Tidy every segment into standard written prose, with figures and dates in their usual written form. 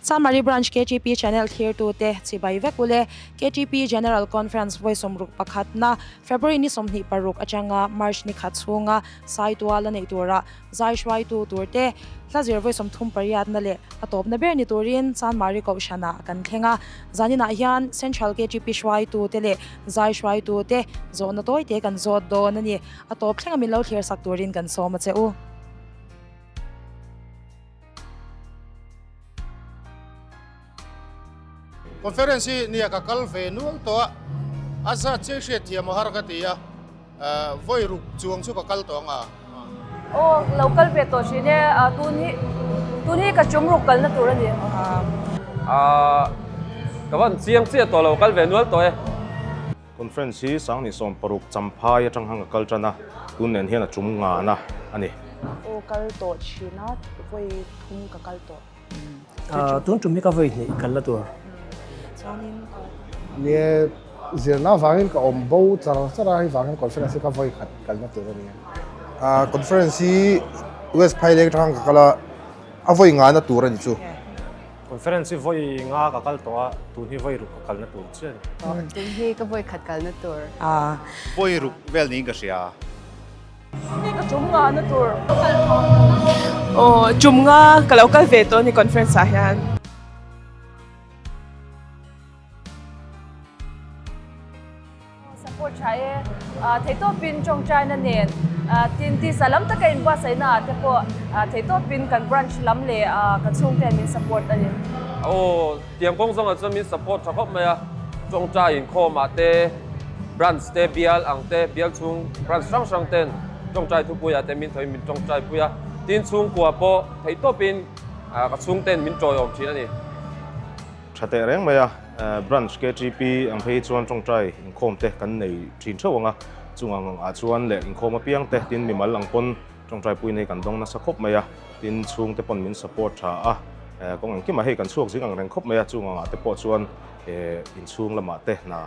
Chanmari Branch KTP Channel thlirtute chibai vek ule. KTP General Conference vawi 61na February ni 26 atanga March ni khat chhunga Saitual a neih tura zai hruaitu turte hla zir vawi 38na leh a tawpna ber ni turin Chanmari Kohhranah kan thleng a. Zaninah hian Central KTP hruaitute leh zai hruaitute zawhna tawite kan zawt dawn a ni. A tawp thlenga min lo thlirsak turin kan sawm a che u. Conference hi nia ka kal ve nual tawh a, a zat chiah hriat thiam a har ka ti a, vawi ruk chuang chu ka kal tawh ang a. Aw lo kal ve tawh thin e, tun hi tun hi ka chum ruk kalna tur a ni. Ka van chiang chiah tawh lo kal ve nual tawh e. Conference hi 2016 Champhai atang hang a kal tan a, tun nen hian a chum ngana a ni. Aw kal tawh thin a, vawi thum ka kal tawh. Tun tum hi ka vawi hnih kal la tur. Chuanin. Nie, zirna avangin ka awm bo char char a, hei vangin conference hi ka vawi khat kalna tur a ni. Conference hi West Phaileng atang ka kal a, a vawi ngana tur a ni chu. Conference hi vawi nga ka kal tawh a, tun hi vawi ruk ka kalna tur chiah a ni. Tun hi ka vawi khat kalna tur. Vawi ruk vel niin ka hria. Ni ka chum nga na tur. Aw chum nga ka lo kal ve tawh a ni conference ah hian. Support tha e. Theihtawpin tawngtaina nen tin tisa lam taka inbuatsaihna ah te pawh theihtawpin kan branch lam leh ka chhungte min support a ni. Aw tiang kawng zawngah chuan min support tha khawp mai a, tawngtai inkhawm ah te branch te bial ang te bial chhung branch hrang hrang ten tawngtai thupui ah te min thawiin min tawngtai pui a, tin chhungkua pawh theihtawpin ka chhungten min tawiawm thin a ni. Tha teh reng mai a, Branch KTP ang phei hi chuan tawngtai inkhawm te kan nei thin theuh ang a, chung ang ah chuan leh inkhawm apiang te tin mimal ang pawn tawngtai puina hi kan dawng nasa khawp mai a, tin chhungte pawn min support tha a, kawng engkimah hei kan chhuak zing ang reng khawp mai a, chung ang ah te pawh chuan inchhung lamah te hna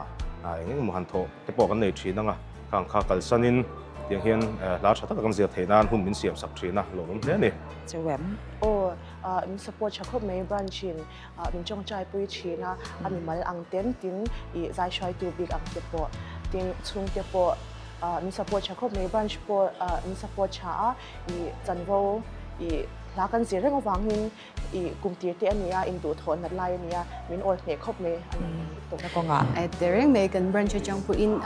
eng eng emaw han thawh te pawh kan nei thin ang a, khang kha kalsanin tiang hian hla tha taka kan zir theih nan hun min siam sak thin a, lawmawm hle a ni. Cheuem. Aw, min support tha khawp mai branch in. Min tawngtai pui thin a, a mimal ang ten tin i zai hruaitu bik ang te pawh tin chhungte pawh min support tha khawp mai, branch pawh min support tha a, i chanvo i hla kan zir reng avangin i kum tir te a ni a, induhthawh nat lai a ni a, min awl hneh khawp mai a ni. Tawhna kawngah. Teh reng mai kan branch atang pawhin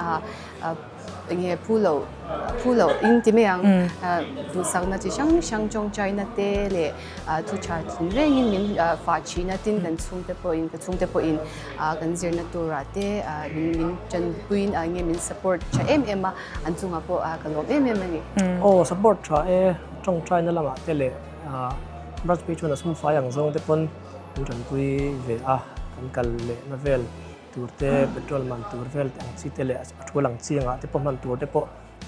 Enge phu loh phu loh in ti mai ang duhsakna chi hrang hrang tawngtaina te leh thu tha thin rengin min fah thin a tin kan chhungte pawhin ka chhungte pawhin kan zirna turah te min min tanpuiin enge min support tha em em a an chungah pawh ka lawm em em a ni. Aw support tha e tawngtaina lamah te leh branch phei chuan a sum fai ang zawng te pawn min tanpui ve a kan kal lehna vel. Tur te, petrol man tur vel te ang chi te leh a thu lang chiang ah te pawh hman tur te pawh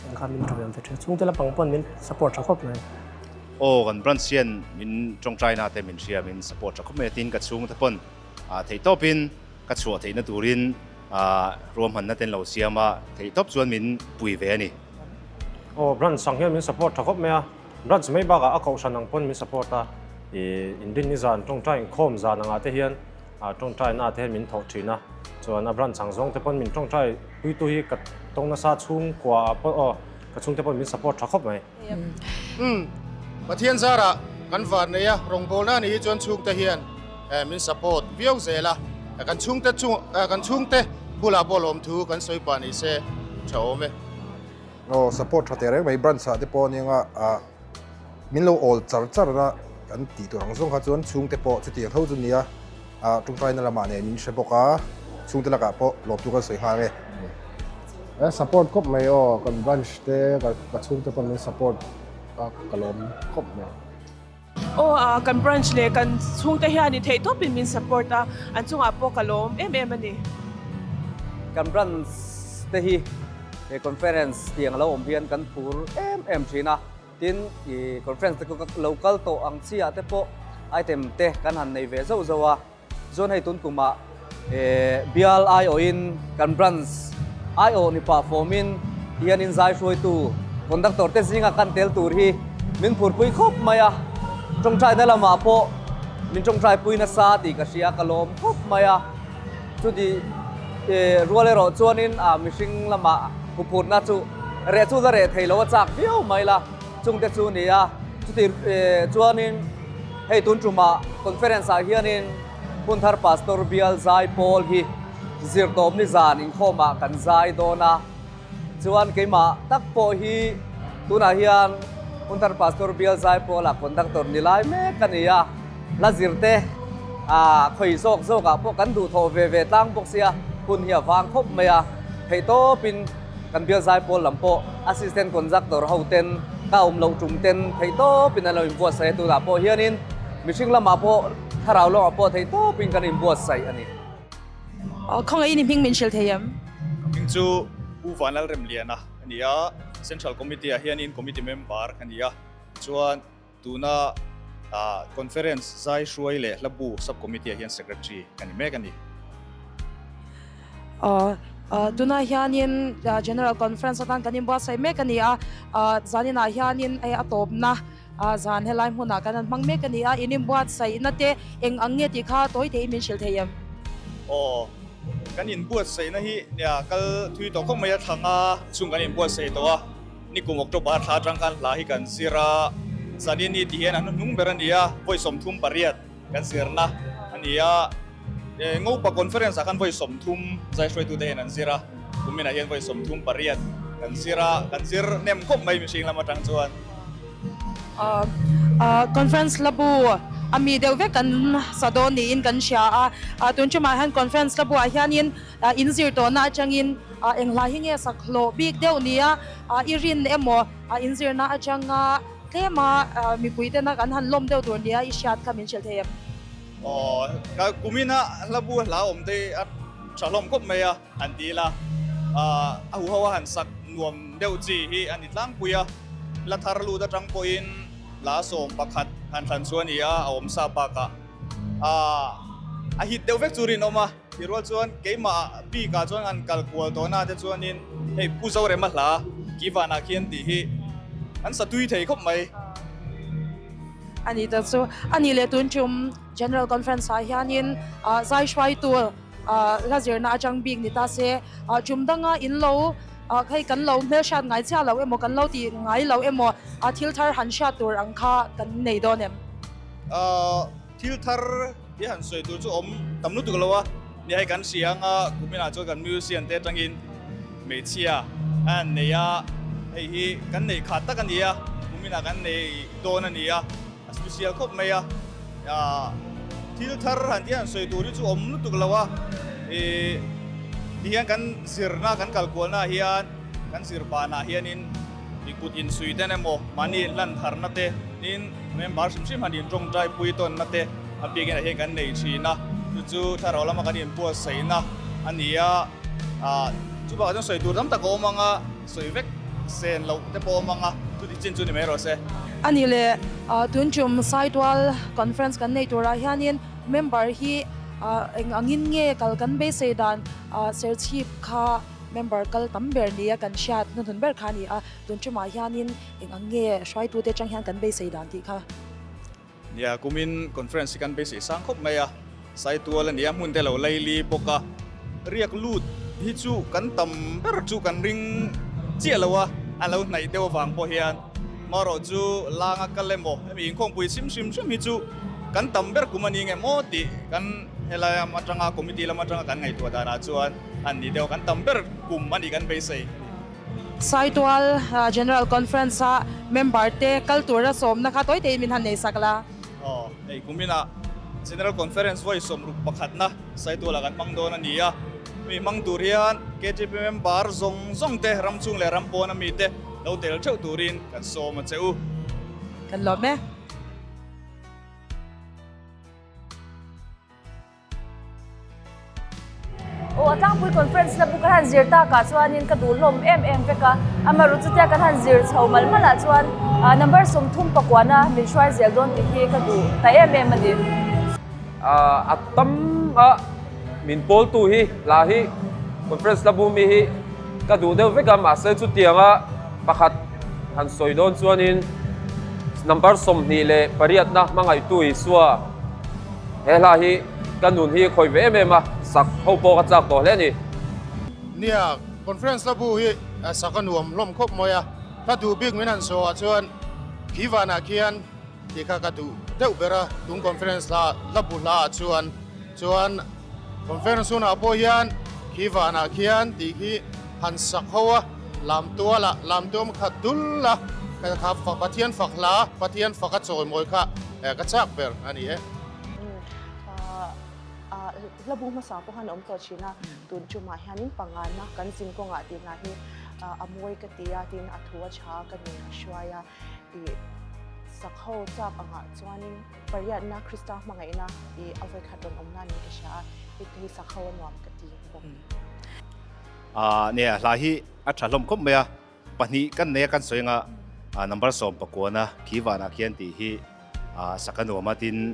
ang khan min tawem ve thin. Chhungte lampang pawn min support tha khawp mai. Aw kan branch hian min tawngtaina te min hria min support tha khawp mai a tin ka chhungte pawn theihtawpin ka chhuah theihna turin ruahmanna te an lo siam a theihtawp chuan min pui ve a ni. Aw branch ang hian min support tha khawp mai a, branch mai bakah a kohhran ang pawn min support a, ih inrinni zan tawngtai inkhawm zan angah te hian A tawngtaina te hian min thawh thin a, chuan a branch ang zawng te pawn min tawngtai puitu hi ka tawng nasa chhungkua ah pawh aw ka chhungte pawn min support tha khawp mai. Umm Pathian zarah kan van nei a, rawngbawlna ni hi chuan chhungte hian min support viau zel a, kan chhungte chung kan chhungte bulah pawh lawmthu kan sawi pah ni se tha awm e. Aw support tha teh reng mai branch ah te pawh anianga ah Min lo awl char char a, kan tih tur ang zawng kha chuan chhungte pawh chutiang tho chu nia, tawngtaina lamah nen min hre bawk a, chhungte lakah pawh lawmtu kan sawi nghal nge. E support khawp mai aw, kan branch te ka chhungte pawh min support a ka lawm khawp mai. Aw kan branch leh kan chhungte hian i theih tawpin min support a, an chungah pawh ka lawm em em a ni. Kan branch te hi he conference tiang a lo awm hian kan phur em em thin a. Tin, i conference te chu lo kal tawh ang chiah te pawh item te kan han nei ve zauh zauh a. Chuan hei tun kumah bial aiawhin kan branch aiawh ni pah fawmin hianin zai hruaitu conductor te zinga kan tel tur hi min phurpui khawp mai a. Tawngtaina lamah pawh Min tawngtai pui nasa tih ka hria ka lawm khawp mai a. Chuti rual erawh chuanin mihring lamah huphurhna chu reh chu la reh thei lo a chak viau mai la, chungte chu ni a. Chuti chuanin hei tun tumah conference ah hianin Hunthar Pastor Bial Zai Pawl hi zirtawpni zan inkhawmah kan zai dawn a. Chuan keimah tak pawh hi tunah hian Hunthar Pastor Bial Zaipawla conductor ni lai mek ka ni a, hla zir te khawi zawk zawkah pawh kan duhthawh ve ve tlang bawk sia, hun hi a vang khawp mai a, theihtawpin kan Bial Zaipawl lam pawh Assistant Conductor ho ten ka awm loh tum ten theihtawpin an lo inbuatsaih a, tunah pawh hianin mihring lamah pawh thlarau lamah pawh theihtawpin kan inbuatsaih a ni. Khawngaih in i hming min hrilh thei em? Ka hming chu Pu Vanlalremliana a ni a, Central Committee ah hianin Committee member ka ni a, chuan tuna Conference zai hruai leh hlabu Sub Committee ah hian Secretary ka ni mek a ni. Tunah hianin General Conference atan kan inbuatsaih mek a ni a, zaninah hianin hei a tawpna Zan helai hmunah kan han hmang mek a ni a, in inbuatsaihna te eng ang nge tih kha tawi teiin min hrilh thei em? Aw, kan inbuatsaihna hi nia kal thui tawh khawp mai a thlang a, chung kan inbuatsaih tawh a, nikum October thla atang khan hla hi kan zir a, zanin ni tih hian a hnuhnung ber a ni a, vawi 38 kan zirna a ni a, Ngopa Conference ah khan vawi 30 zai hruaitute hian an zir a, kuminah hian vawi 38 kan zir a, kan zir hnem khawp mai mihring lam atang chuan. Conference labu a mi deuh vek kan sa dawn niin kan hria a, tun tumah hian Conference labu ah hianin in zir tawhna atangin eng hla hi nge sak hlawh bik deuh nia i rin emaw in zirna atanga tlema mipui tena kan han lawm deuh tur nia i hriat kha min hrilh thei em? Aw, ka kumina hlabu hla awm te a tha hlawm khawp mai a, han ti ila, a huho a han sak nuam deuh chi hi a ni tlangpui a, hla thar lut atang pawhin hla 11 han thlan chu a ni a, a awm sa bakah a hit deuh vek chu rinawm a, tih rual chuan keimah bikah chuan han kal kual tawhna te chuanin hei Pu Zorema hla Kivanah khian tih hi an sa tui thei khawp mai. A ni ta chu a ni leh tun tum General Conference ah hianin zai hruaitu hla zirna atang bik ni ta se tum danga in lo hei kan lo hmelhriat ngai chiah lo emaw kan lo tih ngai lo emaw thil thar han hriat tur ang kha kan nei dawn em? Thil thar hi han sawi tur chu awm tam lutuk lo a, ni hei kan hria anga kuminah chuan kan musician te atangin hmeichhia a han nei a, hei hi kan neih khat tak a ni a, kuminah kan nei dawn a ni a, a special khawp mai a, thil thar han tih han sawi tur hi chu awm lutuk lo a, ih tihian kan zirna kan kalkualna ah hian kan zir banah hianin ih kut insuih ten emaw mahni inhlan tharna te tin member hrim hrim han intawngtai pui tawnna te a biakin ah hian kan nei thin a, chu chu thlarau lama kan inbuatsaihna a ni a. Ah, chu bakah chuan sawi tur tam tak a awm ang a, sawi vek sen loh te pawh a awm ang a, chuti chin chu ni mai rawh se. A ni le, tun tum Saitual Conference kan nei turah hianin member hi eng angin nge kal kan beisei dan Serchhip kha member kal tam ber nia kan hriat hnuhnun ber kha a ni a, tun tumah hianin eng ang nge hruaitute atang hian kan beisei dan tih kha. Nia, kumin conference hi kan beisei sang khawp mai a, Saitual a nia, hmun te lo laili bawk a, riak lut hi chu kan tam ber chu kan ring chiah lo a, a lo hnaih deuh avang pawh hian marawh chu langa kal emaw hemi inkhawmpui hrim hrim hrim hi chu kan tam ber kum a ni nge maw tih kan helai lam atanga committee lam atanga kan ngaihtuah danah chuan an ni deuh a, kan tam ber kum a nih kan beisei. Saitual General Conference a member te kal tura sawmna kha tawi teiin min han nei sak la. Aw, hei kumina General Conference vawi 61na Saitualah kan hmang dawn a ni a, mi hmang tur hian KTP member zawng zawng te ram chung leh ram pawn ami te lo tel theuh turin kan sawm a che u. Kan lawm e. Aw, a tlangpui conference na bu kan han zir takah chuanin ka duh hlawm em em vek a, amaherawh chutia kan han zir chho malh malh ah chuan number 39na min hruai zel dawn tih hi ka duh ta em em a ni. A tam a min pawltu hi hla hi conference la bu mi hi ka duh deuh vek a, mahse chutianga pakhat han sawi dawn chuanin number 28na hmangaihtu Isua. He hla hi ka nun hi khawi ve em em a, sak ho pawh ka chak tawh hle a ni. Nia, conference la bu hi sak a nuam hlawm khawp mai a, hla duh bik min han saw ah chuan khi vanah khian tih kha ka duh deuh ber a, tung conference hla hla bu hla ah chuan chuan conference hunah pawh hian khi vanah khian tih khi han sak ho a, lam tual ah lam tuam khat dul a, kha Pathian fak hla Pathian fak a chawimawi kha ka chak ber a ni e. Hla bu hmasa pawh han awm tawh thin a, tun tumah hianin pangana kan zin kawngah tih hna hi a mawi ka ti a, tin a thu a tha ka nun a hruai a, ih sak ho chak angah chuanin pariatna Krista hmangaihna ih a vawikhat rawn awmna niin ka hria a, hei te hi sak ho a nuam ka ti bawk. Nia hla hi a tha hlawm khawp mai a, Pahnih kan nei a kan sawi anga number sawm pakuana khi vanah khian tih hi sak a nuam a tin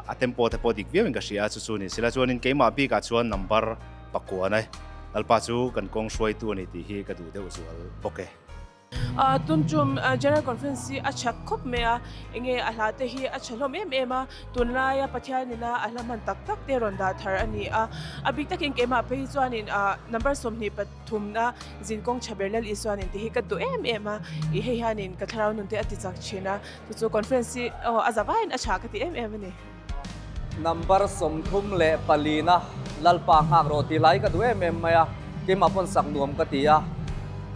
a tempo te pawh dik viau in ka hria a chu chu ni sila chuanin keimah bikah chuan number pakuana Lalpa chu kan kawng hruaitu a ni tih hi ka duh deuh zual bawk e. Tun tum General Conference hi a chak khawp mai a, enge a hla te hi a tha hlawm em em a, tunlaia Pathianina a hla hman tak tak te rawn dah thar a ni a, a bik takin keimah phei hi chuanin number 20 Thumna zin kawng tha ber Lal Isuan in ti hi ka duh em em a, i hei hianin ka thlarau nun te a ti chak thin a, chu chu conference hi aw a za vaiin a tha ka ti em em a ni. Number 34 na Lalpa nghak rawh tih lai ka duh em em mai a, keimah pawn sak nuam ka ti a,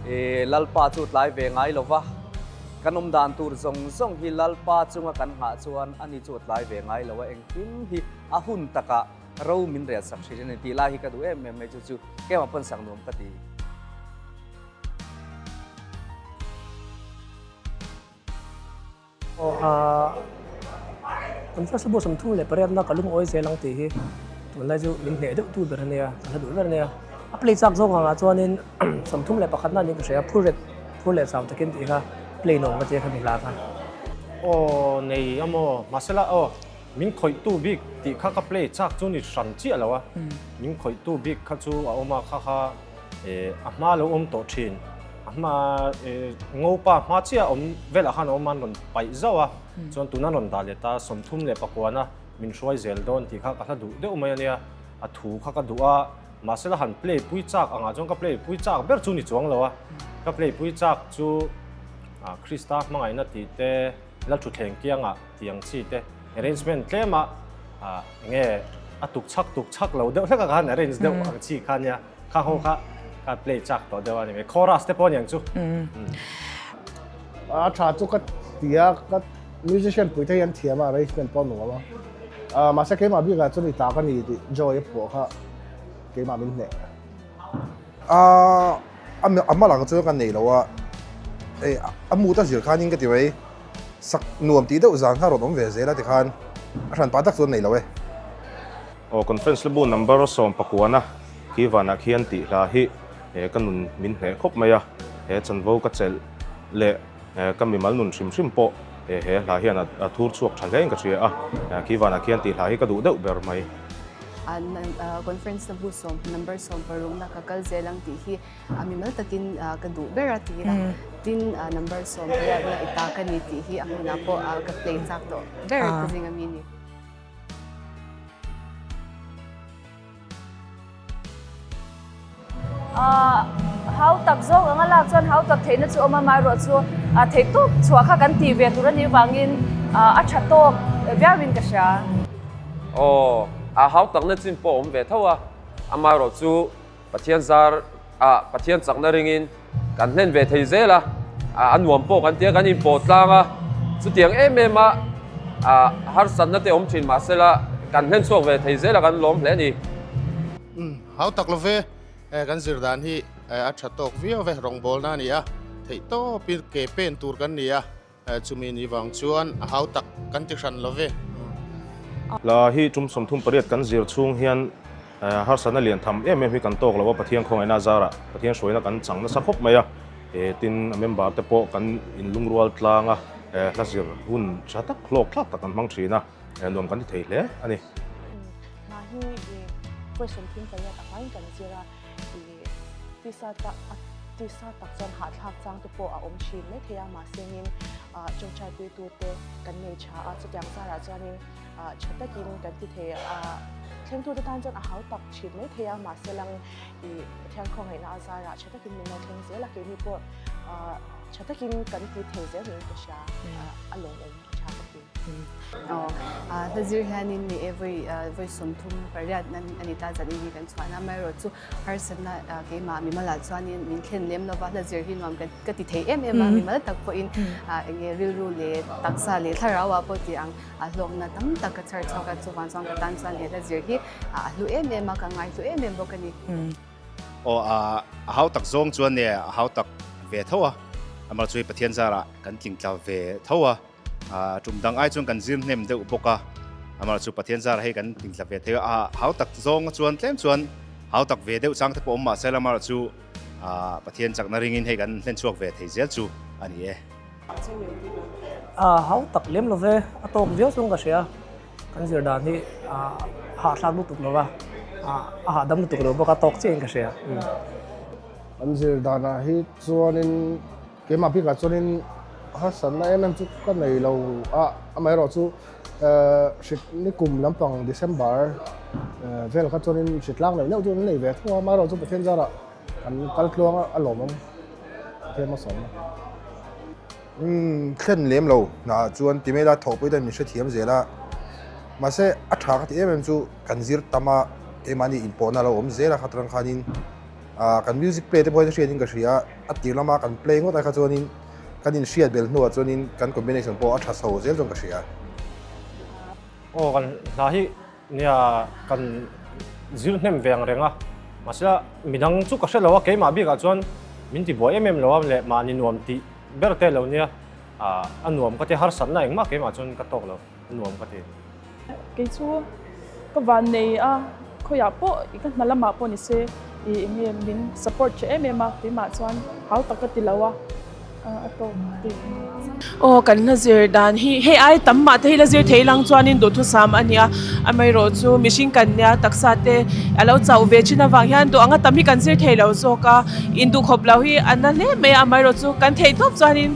i Lalpa chu tlai ve ngai lo va, kan awm dan tur zawng zawng hi Lalpa chunga kan nghah chuan ani chu a tlai ve ngai lo a, engkim hi a hun takah Ro min rel sak thin a ni tih lai hi ka duh em em mai chu chu keimah pawn sak nuam ka ti. Aw a kan first bu 38 na ka lungawi zel ang tih hi tunlai chu min hneh deuh tu ber a nia ka hla duh ber a nia a play chak zawk angah chuanin 31 na niin ka hria phur ret phur leh chau takin tih kha play nuam ka tia kha mi hla kha. Aw nei a maw mahsela aw Min khawihtu bik tih kha ka play chak chu ni hran chiah lo a, min khawihtu bik kha chu a awm a, kha kha a hma lo awm tawh thin, a hma ngopa hma chiah a awm velah khan a awm a, an rawn paih zauh a, chuan tuna rawn dah leh ta 39 min hruai zel dawn tih kha ka hla duh deuh mai a nia, a thu kha ka duh a, mahse la han play pui chak angah chuan ka play pui chak ber chu ni chuang lo a, ka play pui chak chu Krista hmangaihna tih te, Lalthutthleng kiangah tih ang chi te arrangement tlem a enge a tuk chhak tuk chhak lo deuh hlek a khan arrange deuh ang chi kha nia kha ho kha ka play chak tawh deuh a ni mai chorus te pawh aniang chu. A tha chu ka ti a ka musician pui te hi an thiam a arrangement pawh a nuam a mahse keimah bikah chuan i ta ka ni tih joy a phuah kha keimah min hneh. A a hma lang chuan ka nei lo a, hei a mut a zir khanin ka ti mai, sak nuam tih deuh zan kha rawn awm ve zel a tikhan a hran pah tak chuan nei lo e. Aw conference la bu number sawm pakuana khi vanah khian tih hla hi ka nun min hneh khawp mai a, he chanvo ka chelh leh ka mimal nun hrim hrim pawh he hla hian a thur chhuak tha hlein ka hria a, khi vanah khian tih hla hi ka duh deuh ber mai. Conference na bu sawm number 16 na ka kal zel ang tih hi a mimal takin ka duh ber a ti a, tin number 18 na i ta ka ni tih hi a hmunah pawh ka play chak tawh ber ka zing ami ni. Hau tak zawk anga lak chuan hau tak theihna chu awm a, amaherawhchu theih tawp chhuah kha kan tih ve tur a nih vangin a tha tawk viauin ka hria. Aw, a hau takna chin pawh a awm ve tho a, amaherawhchu Pathian zar ah Pathian chakna ringin kan hlen ve thei zel a, a nuam pawh kan tia kan inpawh tlang a, chutiang em em a harsatna te awm thin mahsela kan hlen chhuak ve thei zel a kan lawm hle a ni. Hau tak lo ve, kan zir dan hi a tha tawk viau ve, rawngbawlna a ni a, theih tawpin ke pen tur kan ni a, chumi ni vang chuan a hau tak kan ti hran lo ve. Hla hi tum 38 kan zir chhung hian harsatna lian tham em em hi kan tawk lo a, Pathian khawngaihna zarah Pathian hruaina kan chang nasa khawp mai a, tin a member te pawh kan inlungrual tlang a, hla zir hun tha tak hlawk thlak tak kan hmang thin a. Nuam kan ti thei hle a ni. Hna hi question thim pariat a hmain kan zir a, i tisa ta a Tisa tak chuan hahthlak chang te pawh a awm thin mai thei a, mahsengin tawngtai puitute kan nei tha a, chutiang zarah chuanin tha takin kan ti thei a, thlengtute tan chuan a hau tak thin mai thei a, mahse lang i Pathian khawngaihna a zarah tha takin min lo thleng zel a, keini pawh tha takin kan ti thei zel niin ka hria, a lawmawm tha ka ti. Aw, hla zir hianin ni e vawi vawi 38 a ni ta zan in hi kan chhuahna, amaherawhchu Harsatna keimah mimalah chuanin min thlen lem lova hla zir hi nuam ka ti thei em em a, mimal tak pawhin eng nge rilru leh taksa leh thlarauah pawh tih ang hlawkna tam tak ka chhar chhuak a, chuvang chuan ka tan chuan he hla zir hi a hlu em em a, ka ngaihlu em em bawk a ni. Aw a hau tak zawng chuan nge a hau tak ve tho a, amah chu hei Pathian zarah kan tling tla ve tho a. Tum dang ai chuan kan zir hnem deuh bawk a, amaherawh chu Pathian zar hei kan tingtla ve thei a, hau tak zawng chuan tlem chuan hau tak ve deuh chang te pawh awm mahse amaherawh chu Pathian chakna ringin hei kan hlen chhuak ve thei zel chu a ni e. Hau tak lem lo ve, a tawk viau chuan ka hria, kan zir dan hi a hahthlak lutuk lo va, a hahdam lutuk lo bawk a, tawk chiahin ka hria. Kan zir danah hi chuanin Keimah bikah chuanin harsatna em em chu ka nei lo a, amaherawh chu hrit ni kum lampang December vel kha chuanin hrit tlak neih neuh chu an nei ve tho a, amaherawh chu Pathian zarah kan kal tluang a, a lawmawm Pathian hmasawm a. Umm thlen lem lo hnaah chuan ti mai la thawhpui dan min hrethiam zel a, mahse a tha ka ti em em chu kan zir tam a, keimahni inpawhna a lo awm zel a khatrang khanin Ah kan music play te pawh hi hriat in ka hria a tir lama kan play ngawt ai kha chuanin kan inhriat bel hnuah chuanin kan combination pawh a tha chho zel chuan ka hria. Aw kan hna hi nia kan zir hnem ve ang reng a, mahse midang chu ka hre lo a keimah bikah chuan min ti buai em em lo a leh mahni nuam tih ber te lo nia ah a nuam ka ti harsatna engmah keimah chuan ka tawk lo a nuam ka ti. Kei chu ka van nei a, khawiah pawh i ka hna lamah pawh ni se i eng nge min support tha em em a, keimah chuan hau tak ka ti lo a, a tawk ti. Aw kan hla zir dan hi hei ai tam mah te hi la zir thei lang chuanin duhthusam a nia, amaherawh chu mihring kan nia taksa te a lo chauh ve thin avang hian duh anga tam hi kan zir thei lo zawk a, induhkhawp lo hi a na hle mai a, amaherawh chu kan theih tawp chuanin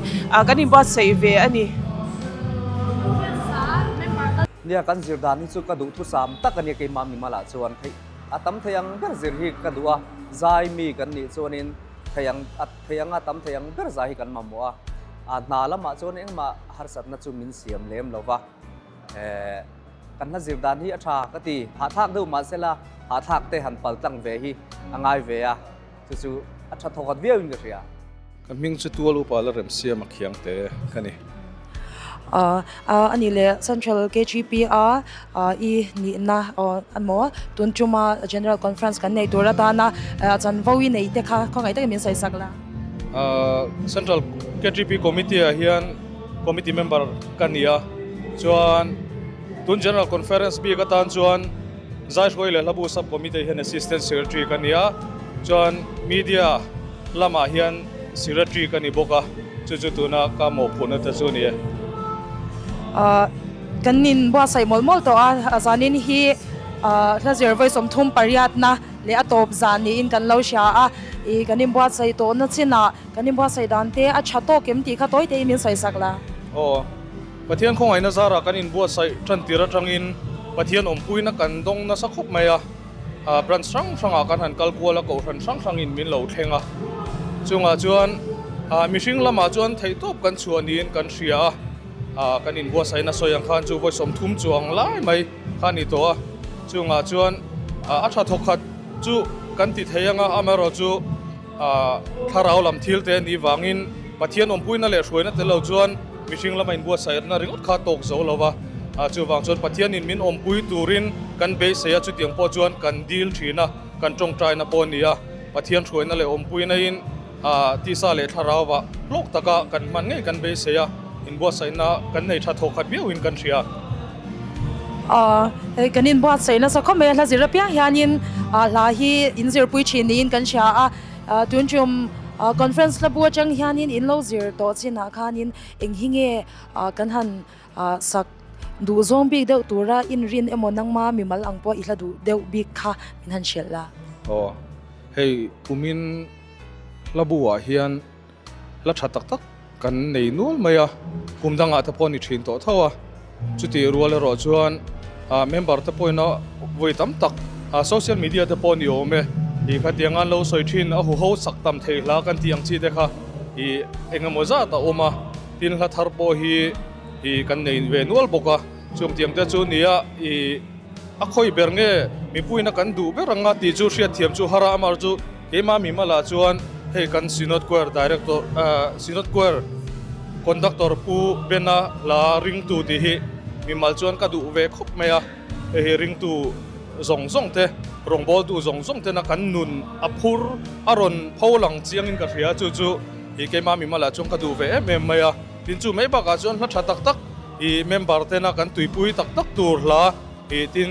kan inbuatsaih ve a ni. Nia kan zir dan hi chu ka duh thusam tak a nia keimah mimalah chuan theih a tam thei ang ber zir hi ka duh a, zai mi kan nih chuanin thei ang a thei anga tam thei ang ber zai hi kan mamawh a, a hna lamah chuan engmah harsatna chu min siam lem lo va, eh kan hla zir dan hi a tha ka ti, hahthlak deuh mahsela hahthlak te han pal tlang ve hi a ngai ve a, chu chu a tha thawkhat viau in ka hria. Ka hming chu Tual Upa la Remsiam a khiang te ka ni. A nih leh Central KGP a i nihna emaw tun tuma General Conference kan nei tur atana chanvo i nei te kha khawngaih takin min sawi sak la. Central KGP Committee ah hian Committee member ka ni a, chuan tun General Conference bik atan chuan Zaihruai leh Hlabu Sub Committee hian Assistant Secretary ka ni a, chuan Media lamah hian Secretary ka ni bawk a, chu chu tuna ka mawhphurhna te chu a ni e. Kan inbuatsaih mawlh mawlh tawh a, zanin hi hla zir vawi 38na leh a tawp zan niin kan lo hria a, ih kan inbuatsaih tawhna chinah kan inbuatsaih dan te a tha tawk em tih kha tawi tein min sawi sak la. Aw. Pathian khawngaihna zarah kan inbuatsaih tan tir atangin Pathian awmpuina kan dawng nasa khawp mai a, branch hrang hrangah kan han kal kual a, kohhran hrang hrangin min lo thleng a. Chungah chuan mihring lamah chuan theihtawp kan chhuah niin kan hria a, kan inbuatsaihna sawi ang khan chu vawi 30 chuang lai mai kha a ni tawh a. Chungah chuan a tha thawkhat chu kan ti thei ang a, amaherawhchu thlarau lam thil te a nih vangin Pathian awmpuina leh hruaina tel lo chuan Mihring lama inbuatsaihna ringawt kha tawk zo lo va, chuvang chuan Pathianin min awmpui turin kan beisei a, chutiang pawh chuan kan dil thin a, kan tawngtaina pawh a ni a. Pathian hruaina leh awmpuinain tisa leh thlarauva hlawk taka kan hman ngei kan beisei a, inbuatsaihna kan nei tha thawkhat viauin kan hria. Hei kan inbuatsaih nasa khawp mai a, hla zir apiang hianin hla hi inzirpui thin niin kan hria a. Tun tum conference hlabu atang hianin in lo zir tawh chinah khanin eng hi nge kan han sak duh zawng bik deuh tura inrin emaw nangma mimal ang pawh i hla duh deuh bik kha min han hrilh la. Aw, hei kumin Hla bu ah hian hla tha tak tak kan nei nual mai a, kum dangah te pawh a ni thin tawh tho a, chutih rual erawh chuan ah member te pawhin a vawi tam tak ah social media te pawh a ni awm e, ih khatiang an lo sawi thin a huho sak tam thei hla kan tih ang chi te kha ih eng emaw zat a awm a, tin hla thar pawh hi ih kan nei ve nual bawk a, chung tiang te chu nia ih a khawi ber nge mipuiin a kan duh ber anga tih chu hriatthiam chu har a, amah chu. Keimah mimala chuan hei kan Synod Choir Director Synod Choir Conductor Pu Bena hla ringtu tih hi mimal chuan ka duh ve khawp mai a, hei hi ringtu zawng zawng te, rawngbawltu zawng zawng tena kan nun a phur a rawn pho lang chiangin ka hria chu chu hi keimah mimala chuan ka duh ve em em mai a, tin chu mai bakah chuan hla tha tak tak i member tena kan tuipui tak tak tur hla Ih tin,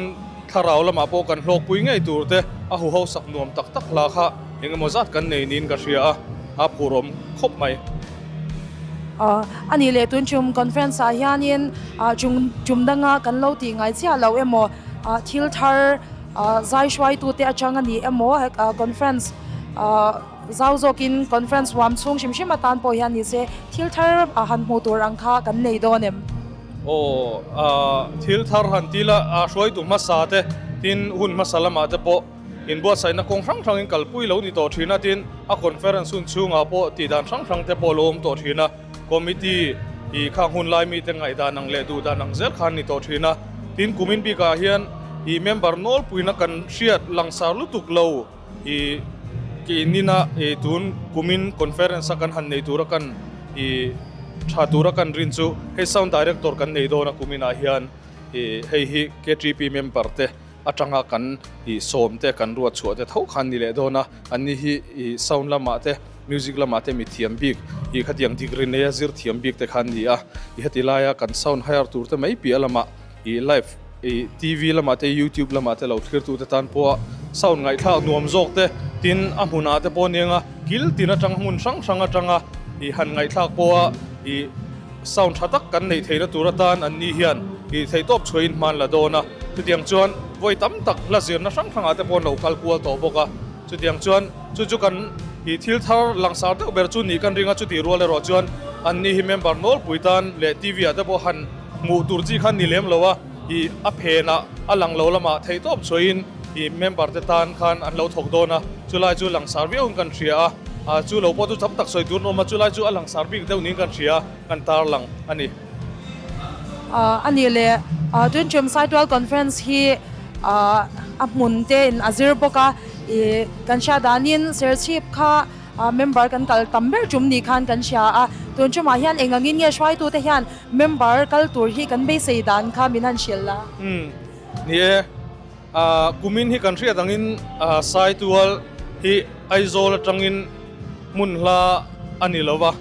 thlarau lamah pawh kan hlawkpui ngei tur te a huho sak nuam tak tak hla kha eng emaw zat kan nei niin ka hria a, a phurawm khawp mai. A nih leh tun tum conference ah hianin chung tum danga kan lo tih ngai chiah lo emaw thil thar zai hruaitute atang a ni emaw conference zau zawkin conference huam chhung hrim hrim atan pawh hian ni se thil thar han hmuh tur ang kha kan nei dawn em? Aw, thil thar han ti la, a hruaitu hmasa te, tin hun hmasa lamah te pawh inbuatsaihna kawng hrang hrangin kalpui lo ni tawh thin a, tin a conference hun chhungah pawh tihdan hrang hrang te pawh lo awm tawh thin a, committee i khang hun lai mite ngaihdan ang leh duhdan ang zel khan ni tawh thin a, tin kumin bikah hian i member nawlpuina kan hriat langsar lutuk lo i keinin a i tun kumin conference a kan han nei tura kan i tha tura kan rin chu hei sound director kan nei dawn a kumin ah hian i hei hi KTP member te atanga kan i sawm te kan ruat chhuah te tho khan ni leh dawn a an ni hi i sound lamah te music lamah te mi thiam bik i khatiang degree nei a zir thiam bik te khan ni a i heti laia kan sound hire tur te mai piah lamah I live i TV lamah te YouTube lamah te lo thlir tute tan pawha sound ngaihthlak nuam zawk te tin a hmunah te pawh anianga kil tin atang hmun hrang hrang atanga i han ngaihthlak pawha i sound tha tak kan neih theihna tur atan an ni hian i theihtawp chhuahin hman la dawn a. Chutiang chuan vawi tam tak hla zirna hrang hrangah te pawh an lo kal kual tawh bawk a. Chutiang chuan chu chu kan i thil thar langsar deuh ber chu nih kan ring a, chutih rual erawh chuan an ni hi member nawlpui tan leh TV ah te pawh han Hmuh tur chi khan ni lem lo a, i a phenah a lang lo lamah theihtawp chhuahin i member te tan khan an lo thawk dawn a, chulai chu langsar viauin kan hria a, a chu lo pawh chu tam tak sawi tur an awm a, chulai chu a langsar bik deuh niin kan hria a, kan tarlang a ni. A nih leh tun Saitual Conference hi a hmun te in a zir bawk a, i kan hriat danin Serchhip kha Member kan kal tam ber tum ni khan kan hria a, tun tumah hian eng angin nge hruaitute hian member kal tur hi kan beisei dan kha min han hrilh la. Umm, ni e, kumin hi kan hriat angin Saitual hi Aizawl atangin hmun hla a ni lo va,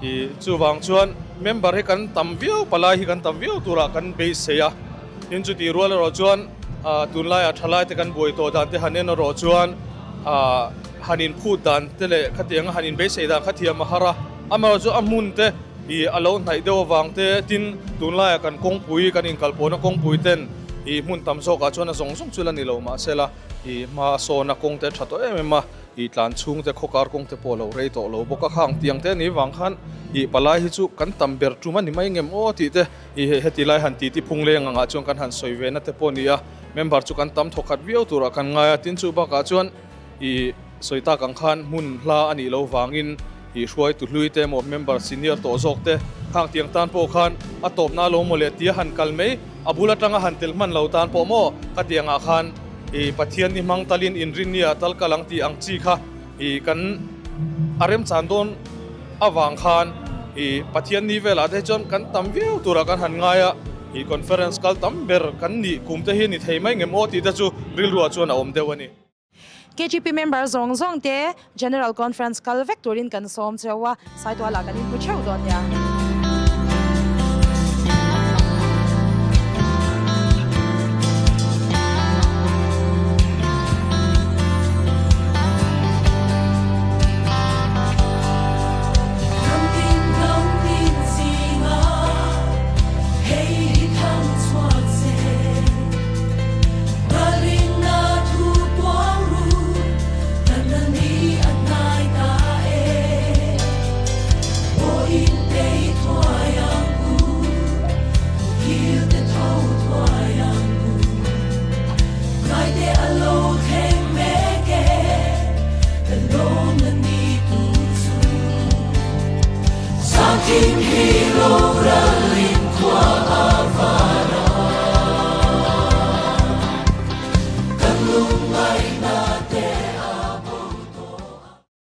i chuvang chuan member hi kan tam viau, palai hi kan tam viau turah kan beisei a, tin chutih rual erawh chuan tunlaiah thalaite kan buai tawh dan te han en erawh chuan, Han inphut dan te leh khatianga han inbeisei dan kha thiam a har a, amaherawhchu chu a hmun te ih a lo hnaih deuh avang te tin tunlaiah kan kawngpui kan inkalpawhna kawngpui ten ih hmun tam zawkah chuan a zawng zawng chu la ni lo mahsela ih hma a sawna kawng te a tha tawh em em a, ih tlan chhung te khawkar kawng te pawh a lo rei tawh lo bawk a, khang tiang te ni vang khan ih palai hi chu kan tam ber tum a ni mai ngem aw tih te ih heti lai han titi phung leng angah chuan kan han sawi ve na te pawh a ni a, member chu kan tam thawkhat viau turah kan ngai a, tin chu bakah chuan. I sawi tak ang khan hmun hla a nih loh vangin i hruaitu hlui te emaw member senior tawh zawk te khang tiang tan pawh khan a tawpna lo maw le tia han kal mai a bul atanga han tel hman lo tan pawh maw ka tiangah khan i Pathian i hmang talin inrinnia tal kal ang tih ang chi kha i kan a remchan dawn avang khan i Pathian ni velah te chuan kan tam viau turah kan han ngai a i conference kal tam ber kan nih kum te hi ni thei mai ngem aw tih te chu rilruah chuan a awm deuh a ni. KGP member zawng zawng te General Conference kal vek turin kan sawm cheu a, Saitualah kan inhmu theuh dawn nia. Engkim hi lo.